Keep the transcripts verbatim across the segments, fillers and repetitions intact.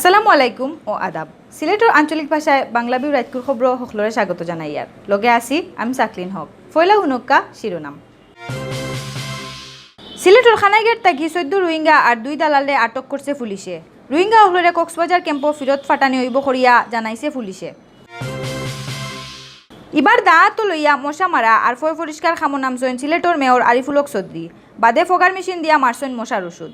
আসসালামু আলাইকুম ও আদাব। সিলেটর আঞ্চলিক ভাষায় বাংলা ভিউ রাইতকুর খবর হকলরে স্বাগত জানাইয়ার। লগে আছি আমি সাকলিন হক। ফয়লা হুনক্কা শিরোনাম। সিলেটর খানাইঘাট থাকি চৌদ্দ রোহিঙ্গা আর দুই দালালরে আটক করছে পুলিশে। রোহিঙ্গা হকলরে কক্সবাজার ক্যাম্পো ফিরত ফাটানি অইবো করিয়া জানাইছে পুলিশে। ইবার দাঁত লইয়া মশা মারা আর ফয় পরিষ্কার কামো নামছইন সিলেটর মেয়র আরিফুল হক চৌধুরী। বাদে ফগার মেশিন দিয়া মারছইন মশার ওষুধ।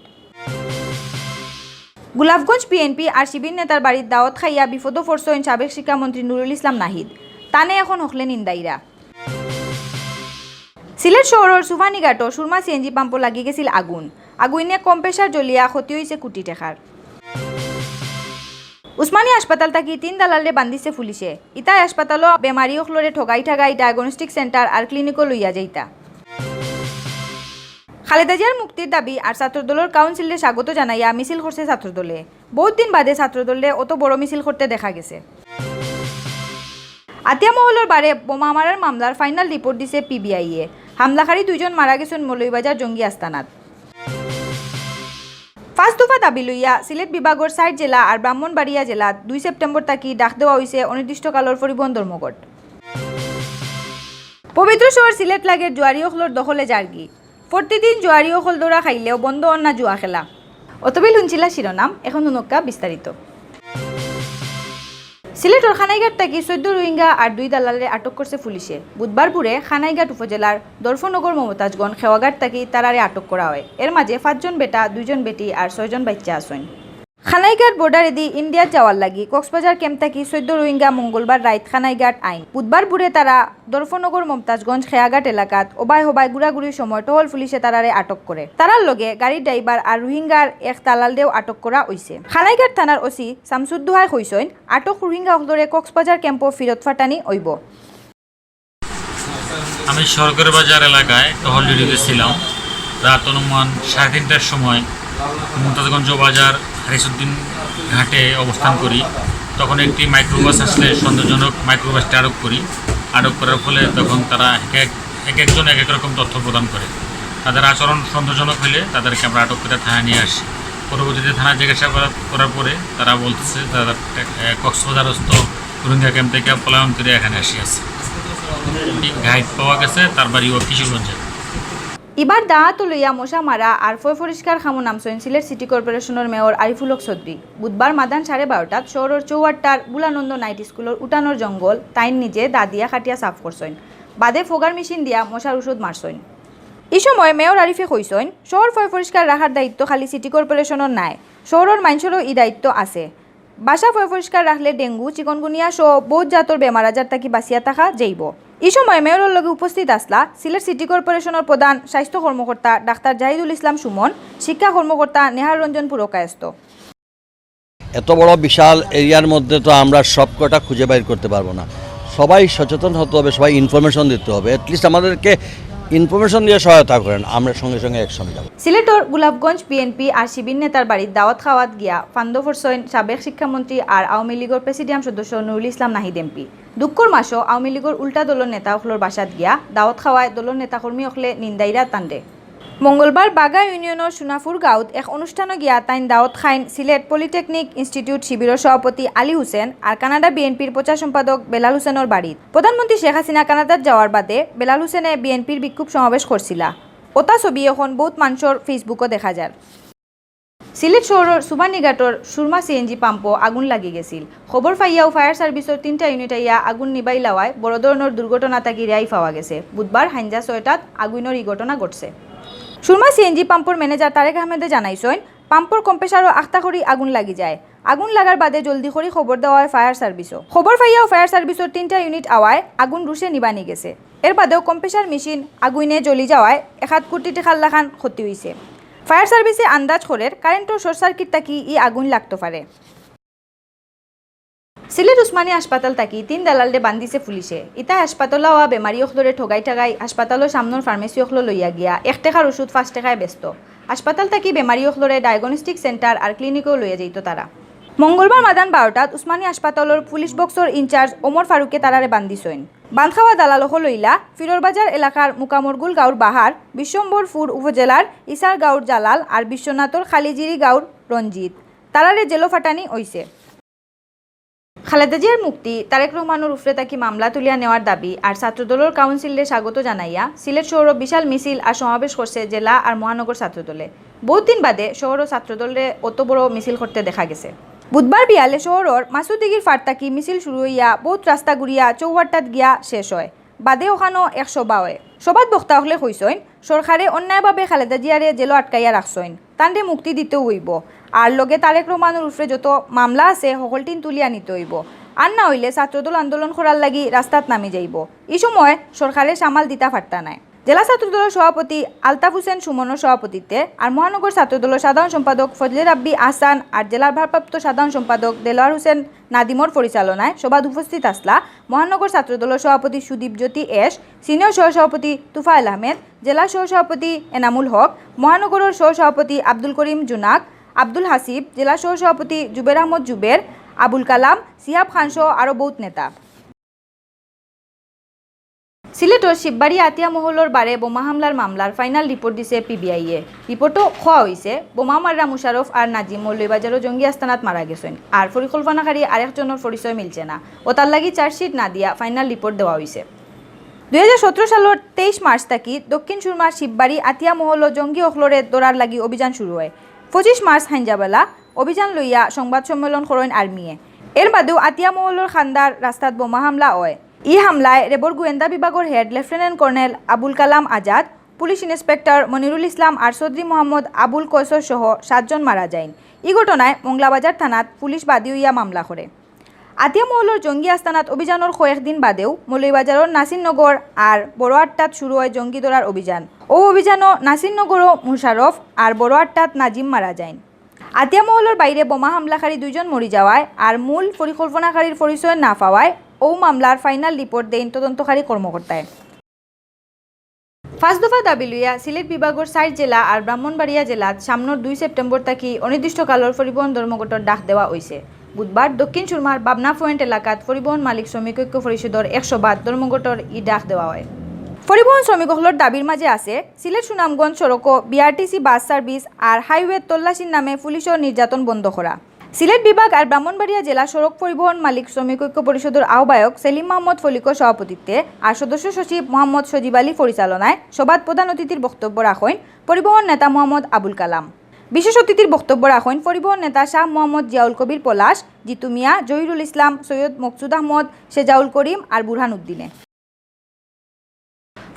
গোলাপগঞ্জ বিএনপি আর শিবির নেতার বাড়িত দাওয়াত খাইয়া বিপদো পড়ছইন সাবেক শিক্ষামন্ত্রী নুরুল ইসলাম নাহিদ। তানে এখন হকলে নিন্দাইরা। সিলেট শহরর সুবহানীঘাটো সুরমা সিএনজি পাম্পো লাগি গেছিল আগুন। আগুইনে কম প্রেশার জ্বলিয়া ক্ষতি অইছে কোটি টেকার। উসমানী হাসপাতাল থাকি তিন দালালরে বান্ধিছে পুলিশে। ইতায় হাসপাতালো বেমারি অকলরে ঠগাই ঠাগাই ডায়াগনস্টিক সেন্টার আর ক্লিনিকো লইয়া যাইতা। খালেদা জিয়ার মুক্তির দাবি আর ছাত্রদলর কাউন্সিলরে স্বাগত জানাইয়া মিছিল করছে ছাত্রদলে। বহুত দিন বাদে ছাত্রদলরে অত বড় মিছিল করতে দেখা গেছে। আতিয়া মহলর বারে বোমা মারার মামলার ফাইনাল রিপোর্ট দিছে পিবিআইয়ে। হামলাকারী দুইজন মারা গেছইন মৌলভীবাজার জঙ্গি আস্তানাত। পাঁচ দফা দাবি লইয়া সিলেট বিভাগর চাইর জেলা আর ব্রাহ্মণবাড়িয়া জেলাত দুই সেপ্টেম্বর থাকি ডাক দেওয়া অইছে অনির্দিষ্টকালর পরিবহন ধর্মঘট। পবিত্র শহর সিলেট লাগের জুয়ারি অকলর দখলে যারগি। প্রতিদিন জুয়ারি অকল দৌড়া খাইলেও বন্ধ অর না জুয়া খেলা। অতবিল হুনছিলা শিরোনাম, এখন হুনক্কা বিস্তারিত। সিলেটর খানাইঘাট থাকি চৌদ্দ রোহিঙ্গা আর দুই দালালরে আটক করছে পুলিশে। বুধবার ভোরে খানাইঘাট উপজেলার দর্ফনগর মমতাজগঞ্জ খেওয়াঘাট থাকি তারারে আটক করা অয়। এর মাঝে পাঁচজন বেটা, দুইজন বেটি আর ছয়জন বাইচ্চা আছইন। খানাইঘাট বর্ডারেদি ইন্ডিয়াত যাওয়ার লাগি কক্সবাজার ক্যাম্প থাকি চৌদ্দ রোহিঙ্গা মঙ্গলবার রাইত খানাইঘাট আইন। বুধবার ভোরে তারা দর্ফনগর মমতাজগঞ্জ খেয়াঘাট এলাকাত ওবায় হবায় ঘুরাঘুরির সময় টহল পুলিশে তারারে আটক করে। তারার লগে গাড়ির ড্রাইভার আর রোহিঙ্গার এক দালালরেও আটক করা অইছে। খানাইঘাট থানার ওসি শামসুদ্দোহায় কইছইন, আটক রোহিঙ্গা অকলরে কক্সবাজার ক্যাম্পো ফিরত ফাটানি অইবো। আমি সরকারি বাজার এলাকায় টহল ডিউটিতে ছিলাম। রাত অনুমান সাড়ে তিনটার সময় মুমতাজগঞ্জ বাজার হারিসুদ্দিন ঘাটে অবস্থান করি। তখন একটি মাইক্রোবাস আসলে সন্দেহজনক মাইক্রোবাসটি আটক করি। আটক করার ফলে তখন তারা এক এক, এক একজন এক এক রকম তথ্য প্রদান করে। তাদের আচরণ সন্দেহজনক হলে তাদেরকে আমরা আটক করে থানায় নিয়ে আসি। পরবর্তীতে থানায় জিজ্ঞাসা করা, করার পরে তারা বলতেছে তারা, এ, কক্সবাজারস্থ রোহিঙ্গা ক্যাম্প থেকে পলায়ন করে এখানে আসি আছে। গাইড পাওয়া গেছে, তার বাড়ি ও কিশোরগঞ্জে। ইবার দাঁত লইয়া মশা মারা আর ফয় পরিষ্কার কামো নামছইন সিলেট সিটি কর্পোরেশনর মেয়র আরিফুল হক চৌধুরী। বুধবার মাদান সাড়ে বারোটাত শহরর চৌহাট্টার বুলানন্দ নাইট স্কুলর উঠানর জঙ্গল তাইন নিজে দা দিয়া কাটিয়া সাফ করছইন। বাদে ফগার মেশিন দিয়া মশার ওষুধ মারছইন। ই সময় মেয়র আরিফে কইছইন, শহর ফয় পরিষ্কার রাখার দায়িত্ব খালি সিটি কর্পোরেশনর নায়, শহরর মাইনষরও ই দায়িত্ব আছে। বাসা ফয় পরিষ্কার রাখলে ডেঙ্গু, চিকনগুনিয়া সহ বহুত জাতর বেমার আজার থাকি বাঁচিয়া থাকা যাইবো। ই সময় মেয়রর লগে উপস্থিত আছলা সিলেট সিটি কর্পোরেশনর প্রধান স্বাস্থ্য কর্মকর্তা ডাক্তার জাহিদুল ইসলাম সুমন, শিক্ষা কর্মকর্তা নেহার রঞ্জন পুরকায়স্থ। এত বড় বিশাল এরিয়ার মধ্যে তো আমরা সবকটা খুঁজে বাইর করতে পারবো না। সবাই সচেতন হতে হবে, সবাই ইনফরমেশন দিতে হবে। অ্যাটলিস্ট আমাদেরকে ইনফরমেশন দিয়ে সহায়তা করেন, আমরা সঙ্গে সঙ্গে অ্যাকশন যাব। সিলেটর গোলাপগঞ্জ বিএনপি আর শিবির নেতার বাড়িত দাওয়াত খাওয়াত গিয়া ফান্দো পড়ছইন সাবেক শিক্ষামন্ত্রী আর আওয়ামী লীগর প্রেসিডিয়াম সদস্য নুরুল ইসলাম নাহিদ এমপি। দুঃখর মাসো আওয়ামী লীগর উল্টা দলর নেতা অকলর বাসাত গিয়া দাওয়াত খাওয়ায় দলর নেতাকর্মী অকলে নিন্দাইরা তানরে। মঙ্গলবার বাগা ইউনিয়নর সোনাপুর গাঁওত এক অনুষ্ঠানো গিয়া তাইন দাওয়াত খাইন সিলেট পলিটেকনিক ইনস্টিটিউট শিবিরর সভাপতি আলী হোসেন আর কানাডা বিএনপির প্রচার সম্পাদক বেলাল হোসেনর বাড়িত। প্রধানমন্ত্রী শেখ হাসিনা কানাডাত যাওয়ার বাদে বেলাল হোসেনে বিএনপির বিক্ষোভ সমাবেশ করছিলা। অতা ছবি এখন বহুত মানষর ফেসবুকো দেখা যার। সিলেট শহরর সুবহানীঘাটর সুরমা সিএনজি পাম্পো আগুন লাগি গেছিল। খবর পাইয়াউ ফায়ার সার্ভিসর তিনটা ইউনিট আইয়া আগুন নিবাইলাওয়ায় বড় ধরনর দুর্ঘটনা থাকি রেহাই পাওয়া গেছে। বুধবার হাইঞ্জা ছয়টাত আগুইনর ই ঘটনা ঘটছে। সুরমা সিএনজি পাম্পর ম্যানেজার তারেক আহমেদে জানাইছইন, পাম্পর কম্প্রেসারো আখতা করি আগুন লাগি যায়। আগুন লাগার বাদে জলদি করি খবর দেওয়া অয় ফায়ার সার্ভিসো। খবর পাইয়াউ ফায়ার সার্ভিসর তিনটা ইউনিট আওয়ায় আগুন রুশে নিবানি গেছে। এর বাদেও কম্প্রেসার মেশিন আগুইনে জ্বলি যাওয়ায় এক আধ কোটি টেকার লাখান ক্ষতি অইছে। ফায়ার সার্ভিসে আন্দাজ করের কারেন্টর শর্ট সার্কিট থাকি ই আগুন লাগতো পারে। সিলেট উসমানী হাসপাতাল থাকি তিন দালালরে বান্ধিছে পুলিশে। ইতায় হাসপাতালো আওয়া বেমারি অকলরে ঠগাই ঠাগাই হাসপাতালর সামনর ফার্মেসি অকলো লইয়া গিয়া এক টেকার ওষুধ পাঁচ টেকায় বেচতো। হাসপাতাল থাকি বেমারি অকলরে ডায়াগনস্টিক সেন্টার আর ক্লিনিকো লইয়া যাইতো তারা। মঙ্গলবার মাদান বারোটাত উসমানী হাসপাতালর পুলিশ বক্সর ইনচার্জ ওমর ফারুকে তারারে বান্ধিছইন। বান্ধ খাওয়া দালাল অকল অইলা ফিরোরবাজার এলাকার মুকামরগুল গাঁওর বাহার, বিশ্বম্বরপুর উপজেলার ইসার গাঁওর জালাল আর বিশ্বনাথর খালিজিরি গাঁওর রঞ্জিত। তারারে জেলো ফাটানি অইছে। খালেদা জিয়ার মুক্তি, তারেক রহমানর উপরে থাকি মামলা তুলিয়া নেওয়ার দাবি আর ছাত্রদলর কাউন্সিলরে স্বাগত জানাইয়া সিলেট শহরো বিশাল মিছিল আর সমাবেশ করছে জেলা আর মহানগর ছাত্রদলে। বউত দিন বাদে শহরো ছাত্রদলরে অত বড় মিছিল করতে দেখা গেছে। বুধবার বিয়ালে শহরর মাসুদিঘির ফাড় থাকি মিছিল শুরু অইয়া বউত রাস্তা ঘুরিয়া চৌহাট্টাত গিয়া শেষ অয়। বাদে অখানো এক সভা অয়। সভাত বক্তা অকলে কইছইন, সরকারে অন্যায়ভাবে খালেদা জিয়ারে জেলো আটকাইয়া রাখছইন, তানরে মুক্তি দিতেউ অইবো। আর লগে তারেক রহমানর উপরে যত মামলা আছে, হকলটিন তুলিয়া নিতে অইবো। আর না অইলে ছাত্রদল আন্দোলন করার লাগি রাস্তাত নামি যাইবো। ই সময় সরকারে সামাল দিতা পারতা নায়। জেলা ছাত্রদলর সভাপতি আলতাফ হোসেন সুমনর সভাপতিত্বে আর মহানগর ছাত্রদলর সাধারণ সম্পাদক ফজলে রাব্বি আহসান আর জেলার ভারপ্রাপ্ত সাধারণ সম্পাদক দেলোয়ার হোসেন নাদিমর পরিচালনায় সভাত উপস্থিত আছলা মহানগর ছাত্রদলর সভাপতি সুদীপ জ্যোতি এশ, সিনিয়র সহসভাপতি তুফায়েল আহমেদ, জেলা সহসভাপতি এনামুল হক, মহানগরর সহসভাপতি আব্দুল করিম জুনাক, আব্দুল হাসিব, জেলা সহসভাপতি জুবের আহমদ জুবের, আবুল কালাম, সিহাব খান সহ আরো বউত নেতা। সিলেটর শিববাড়ি আতিয়া মহল্লার বারে বোমা হামলার মামলার ফাইনাল রিপোর্ট দিছে পিবিআইয়ে। রিপোর্টো কওয়া অইছে, বোমা মাররা মুশারফ আর নাজিম মৌলভীবাজারো জঙ্গি আস্তানাত মারা গেছইন, আর পরিকল্পনাকারী আরেকজনর পরিচয় মিলছে না, অতার লাগি চার্জশিট না দিয়া ফাইনাল রিপোর্ট দেওয়া অইছে। দুই হাজার সতেরো সালর তেইশ মার্চ থাকি দক্ষিণ সুরমার শিববাড়ি আতিয়া মহল্লো জঙ্গি অকলরে ধরার লাগি অভিযান শুরু অয়। পঁচিশ মার্চ হাইঞ্জাবেলা অভিযান লইয়া সংবাদ সম্মেলন করইন আর্মিয়ে। এর বাদেও আতিয়া মহল্লোর খান্দার রাস্তাত বোমা হামলা অয়। ই হামলায় রেবর গোয়েন্দা বিভাগর হেড লেফটেন্যান্ট কর্নেল আবুল কালাম আজাদ, পুলিশ ইন্সপেক্টর মনিরুল ইসলাম আর চৌধুরী মোহাম্মদ আবুল কয়সর সহ সাতজন মারা যাইন। ই ঘটনায় মংলাবাজার থানাত পুলিশ বাদী অইয়া মামলা করে। আতিয়া মহল্লোর জঙ্গি আস্তানাত অভিযানর কয়েকদিন বাদেও মৌলভীবাজারর নাসিরনগর আর বড়আট্টাত শুরু অয় জঙ্গি ধরার অভিযান। অউ অভিযানো নাসিরনগরো মুশারফ আর বড়আট্টাত নাজিম মারা যাইন। আতিয়া মহল্লোর বাইরে বোমা হামলাকারী দুইজন মরি যাওয়ায় আর মূল পরিকল্পনাকারীর পরিচয় না পাওয়ায় অউ মামলার ফাইনাল রিপোর্ট দেইন তদন্তকারী কর্মকর্তায়। পাঁচ দফা দাবি লইয়া সিলেট বিভাগর চাইর জেলা আর ব্রাহ্মণবাড়িয়া জেলাত সামনর দুই সেপ্টেম্বর থাকি অনির্দিষ্টকালর পরিবহন ধর্মঘটর ডাক দেওয়া অইছে। বুধবার দক্ষিণ সুরমার বাবনা পয়েন্ট এলাকাত পরিবহন মালিক শ্রমিক ঐক্য পরিষদর এক সভাত ধর্মঘটর ই ডাক দেওয়া অয়। পরিবহন শ্রমিক অকলর দাবির মাঝে আছে সিলেট সুনামগঞ্জ সড়কো বিআরটিসি বাস সার্ভিস আর হাইওয়ে তল্লাশির নামে পুলিশর নির্যাতন বন্ধ করা। সিলেট বিভাগ আর ব্রাহ্মণবাড়িয়া জেলা সড়ক পরিবহন মালিক শ্রমিক ঐক্য পরিষদর আহ্বায়ক সেলিম মাহমুদ ফলিকর সভাপতিত্বে আর সদস্য সচিব মোহাম্মদ সজিব আলী পরিচালনায় সভাত প্রধান অতিথির বক্তব্য রাখইন পরিবহন নেতা মোহাম্মদ আবুল কালাম। বিশেষ অতিথির বক্তব্য রাখইন পরিবহন নেতা শাহ মোহাম্মদ জিয়াউল কবির পলাশ, জিতু মিয়া, জহিরুল ইসলাম, সৈয়দ মকসুদ আহমদ, শেজাউল করিম আর বুরহান উদ্দিনে।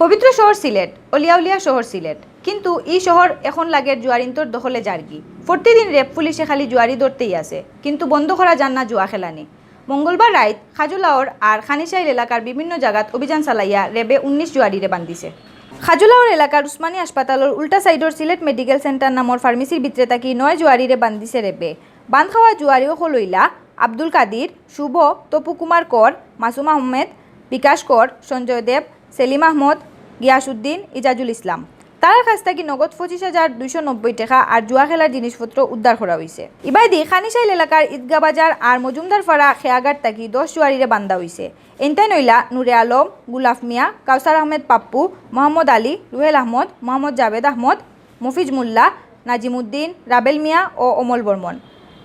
পবিত্র শহর সিলেট, অলিয়া উলিয়া শহর সিলেট, কিন্তু ই শহর এখন লাগের জুয়ারিন্তর দখলে যারগি। প্রতিদিন রেব পুলিশে খালি জুয়ারি ধরতেই আছে, কিন্তু বন্ধ করা যার না জুয়া খেলানি। মঙ্গলবার রাইত খাজুলাওর আর খানিশাইল এলাকার বিভিন্ন জাগাত অভিযান চালাইয়া রেবে উনিশ জুয়ারিরে বান্ধিছে। খাজুলাওর এলাকার উসমানী হাসপাতালর উল্টা সাইডর সিলেট মেডিকেল সেন্টার নামর ফার্মেসির ভিতরে থাকি নয় জুয়ারিরে বান্ধিছে রেবে। বান্ধ খাওয়া জুয়ারি অকল অইলা আব্দুল কাদির, শুভ, তপু কুমার কর, মাসুম আহমেদ, বিকাশ কর, সঞ্জয় দেব, সেলিম আহমদ, গিয়াসউদ্দিন, ইজাজুল ইসলাম। তারার কাছ থাকি নগদ পঁচিশ হাজার দুইশো নব্বই টেকা আর জুয়া খেলার জিনিসপত্র উদ্ধার করা অইছে। ইবায়দি খানিশাইল এলাকার ঈদগাহ বাজার আর মজুমদার পাড়া খেয়াঘাট থাকি দশ জুয়ারিরে বান্ধা অইছে। এনতাইন অইলা নুরে আলম, গুলাফ মিয়া, কাউসার আহমেদ পাপ্পু, মোহাম্মদ আলী, রুহেল আহমদ, মোহাম্মদ জাভেদ আহমদ, মফিজ মোল্লা, নাজিমুদ্দিন, রাবেল মিয়া ও অমল বর্মন।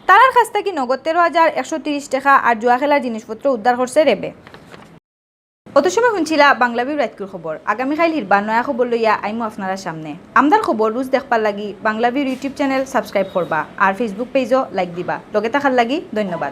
তারার কাছ থাকি নগদ তেরো হাজার একশো তিরিশ টেকা আর জুয়া খেলার জিনিসপত্র উদ্ধার করছে রেবে। অত সময় হুনছিলা বাংলা ভিউ রাইতকুর খবর। আগামীকাইল হিরবার নয়া খবর লইয়া আইমু আপনারার সামনে। আমরার খবর রোজ দেখবার লাগি বাংলা ভিউর YouTube channel subscribe করবা আর Facebook pageও like দিবা। লগে থাকার লাগি ধন্যবাদ।